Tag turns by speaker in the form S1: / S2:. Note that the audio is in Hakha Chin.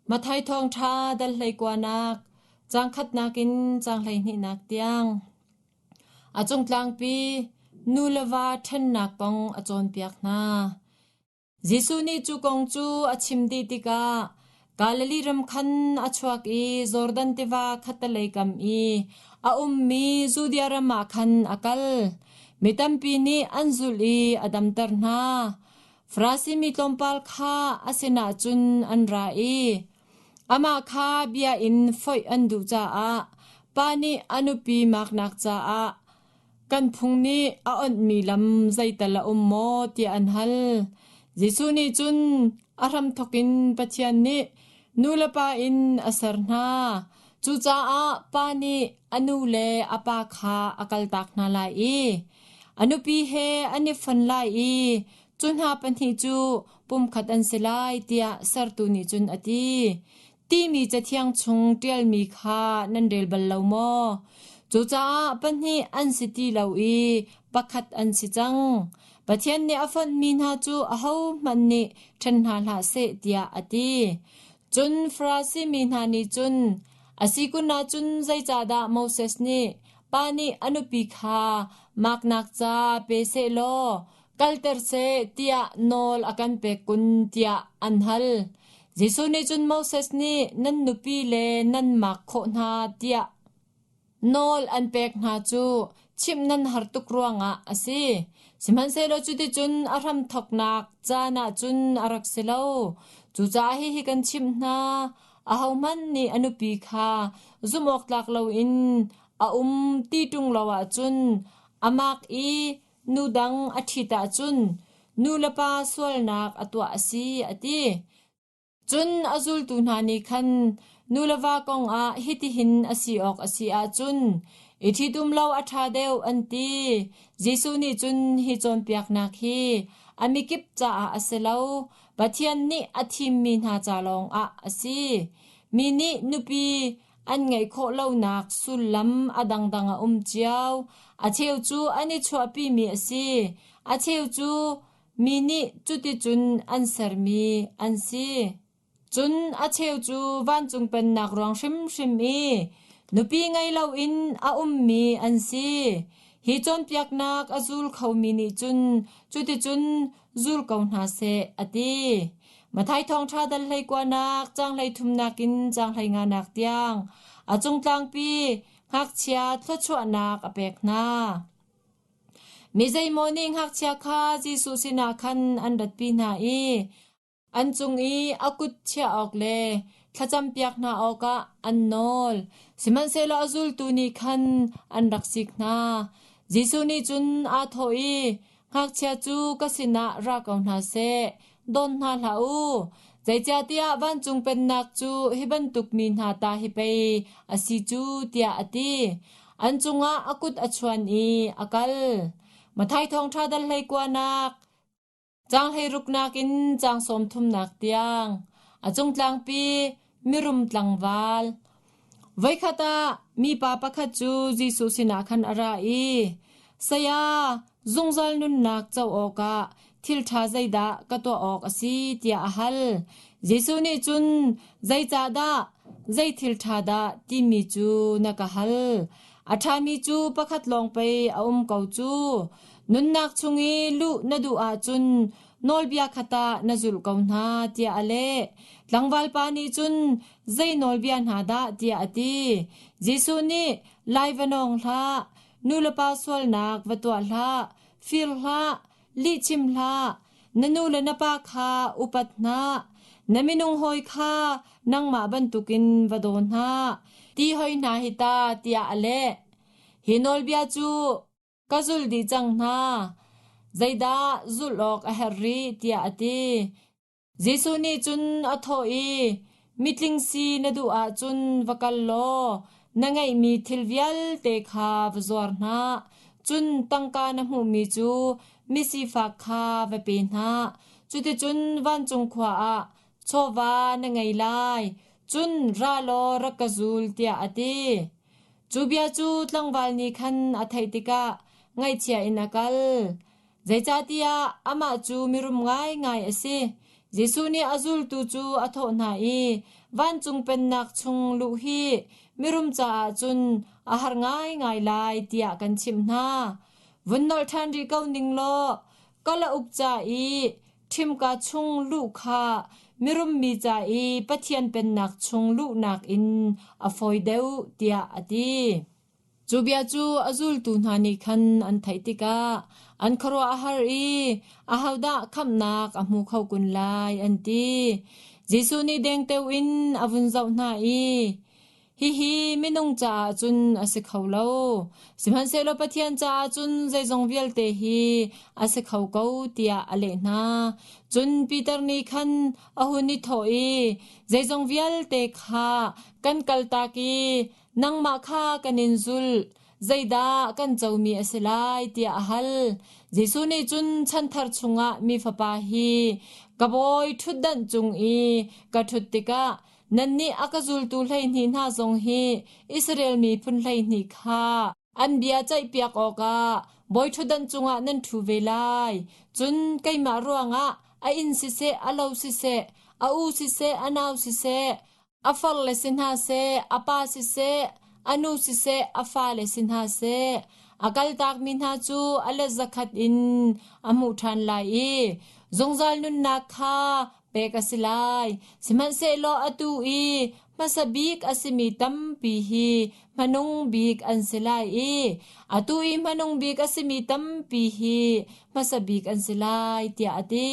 S1: Matthai thawngṭha dal hleikuanak, caang khatnak in caang hleihnihnak tiang. A cungtlangpi nu le va ṭhennak kong a cawnpiak hna. Jesuh nih cu kong cu a chim dih tikah Galilee ram khan a chuak i Jordan tiva khattelei kam i a ummi Judea ram ah khan a kal. Mi tampi nih an zulh i a damter hna. Farasi mi tlawmpal kha a sinah cun an ra i amah kha bia in foih an duh caah pa nih a nupi maknak caah kan phung nih a awnhmi lam zeital a um maw tiah an hal. Jesuh nih cun a hramthawk in Pathian nih nu le pa in a ser hna. Cucaah pa nih a nu le a pa kha a kaltak hna lai i a nupi he an i fon lai i cu hna pahnih cu pumkhat an si lai tiah sertu nih cun a ti. Timi cathiang chung ṭialmi kha nan rel bal lo maw? Cucaah pahnih an si ti lo i pakhat an si cang. Pathian nih a fonhmi hna cu ahohmanh nih ṭhen hna hlah seh tiah a ti. Cun Farasi mi hna nih cun, A si kun ahcun zeicahdah Moses nih pa nih a nupi kha maknak ca pe sehlaw kalter seh tiah nawl a kan pek kun tiah an hal. Jesuh nih cun Moses nih nan nupi le nan mak khawh hna tiah nawl an pek hna cu chimh nan har tuk ruangah a si. Sihmanhsehlaw cuticun a hramthawknak caan ah cun a rak si lo. Cucaah hihi kan chimh hna, ahohmanh nih a nupi kha zumhawktlak loin a um ti ṭung lo ahcun a mak i nu dang a ṭhit ahcun nu le pa sualnak a tuah a si, a ti. Cun a zultu hna nih khan nu le va kong ah hitihin a si awk a si ahcun i ṭhitum lo a ṭha deuh an ti. Jesuh nih cun hi cawnpiaknak hi a mikip caah a si lo, Pathian nih a thimmi hna ca lawngah a si. Mi nih nupi an ngeih khawh lonak sullam a dangdang a um cio. A cheu cu an i chuahpimi a si. A cheu cu Mi nih cuticun an sermi an si. Cun a cheu cu vancung pennak ruang hrimhrim i nupi ngei loin a ummi an si. Hi cawnpiaknak a zul khomi nih cun cuticun zul ko hna seh, a ti. Matthai thawngṭha dal hleikuanak, caang hleithumnak in caang hleinganak tiang a cungtlangpi ngakchia thluachuahnak a pek hna. Mi zeimaw nih ngakchia kha Jesuh sinah khan an ratpi hna i an cung i a kut chiah awk le thlacampiak hna awkah an nawl. Sihmanhsehlaw a zultu nih khan an rak sik hna. Jesuh nih cun aa thawh i, Ngakchia cu ka sinah ra ko hna seh, dawn hna hlah u. Zeicahtiah vancung pennak cu hi bantuk mi hna ta hi pei a si cu, tiah a ti. An cungah a kut a chuan i a kal. Matthai thawngṭha dal hleikuanak, caang hleiruknak in caang sawmthumnak tiang, a cungtlangpi mirum tlangval. Voikhat ah mipa pakhat cu Jesuh sinah khan a ra i, Saya, zungzal nunnak co awkah thil ṭha zeidah ka tuah awk a si tiah a hal. Jesuh nih cun, Zeicahdah zei thil ṭha dah timi cu na ka hal? A ṭhami cu pakhat lawng pei a um ko cu. Nunnak chung i luh na duh ahcun nawlbia kha tah na zulh ko hna, tiah a leh. Tlangval pa nih cun, Zei nawlbia hna dah? tiah a ti. Jesuh nih, Lai va nawng hlah, nu le pa sualnak va tuah hlah, fir hlah, lihchim hlah, na nu le na pa kha upat hna, na minung hawi kha nangmah bantukin va daw hna, ti hoi hna hi ta, tiah a leh. Hi nawlbia cu ka zul dih cang hna, zeidah zulh awk a herh rih, tiah a ti. Jesuh nih cun a thawh i, Mitling si na duh ahcun va kal law na ngeihmi thil vialte kha va zuar hna, cun tangka na hmuhmi cu misifak kha va pe hna. Cuticun vancung khua ah chawva na ngei lai, cun ra law rak ka zul, tiah a ti. Cu bia cu tlangval nih khan a theih tikah ngaihchia in a kal. Zeicahtiah amah cu mirum ngaingai a si. Jesuh nih a zultu cu a thawh hna i, Vancung pennak chung luh hi mirum caah cun a har ngaingai lai tiah kan chimh hna. Vun nolh ṭhan rih ko ning law, kalauk ca i ṭhimka chung luh kha mirum mi ca i Pathian pennak chung luhnak in a fawi deuh, tiah a ti. Cu bia cu a zultu hna nih khan an theih tikah an khuaruah a har i, Ahodah khamhnak a hmu kho kun lai, an ti. Jesuh nih dengteo in a vun zoh hna i, Hihi minung caah cun a si kho lo, sihmanhsehlaw Pathian caah cun zeizong vialte hi a si kho ko, tiah a leh hna. Cun Peter nih khan a hun i thawh i, Zeizong vialte kha kan kaltak i nangmah kha kan in zulh, zeidah kan comi a si lai tiah a hal. Jesuh nih cun chanthar chungah mi fapa hi ka bawi ṭhutdanh cung i ka ṭhut tikah nannih a ka zultu 12 hna zong hi Israel miphun 12 kha an bia ceihpiak awkah bawi ṭhutdanh cungah nan ṭhu ve lai. Cun keimah ruangah a inn siseh, a lo siseh, a u siseh, a nau siseh, A farle si hna seh, a pa siseh, a nu siseh, a fale si hna seh, a kaltakmi hna cu a let zakhat in a hmuh ṭhan lai i zungzal nunnak kha pek a si lai. Sihmanhsehlaw atu i hmasa bik a simi tampi hi hmanung bik an si lai i atu i hmanung bik a simi tampi hi hmasa bik an si lai, tiah a ti.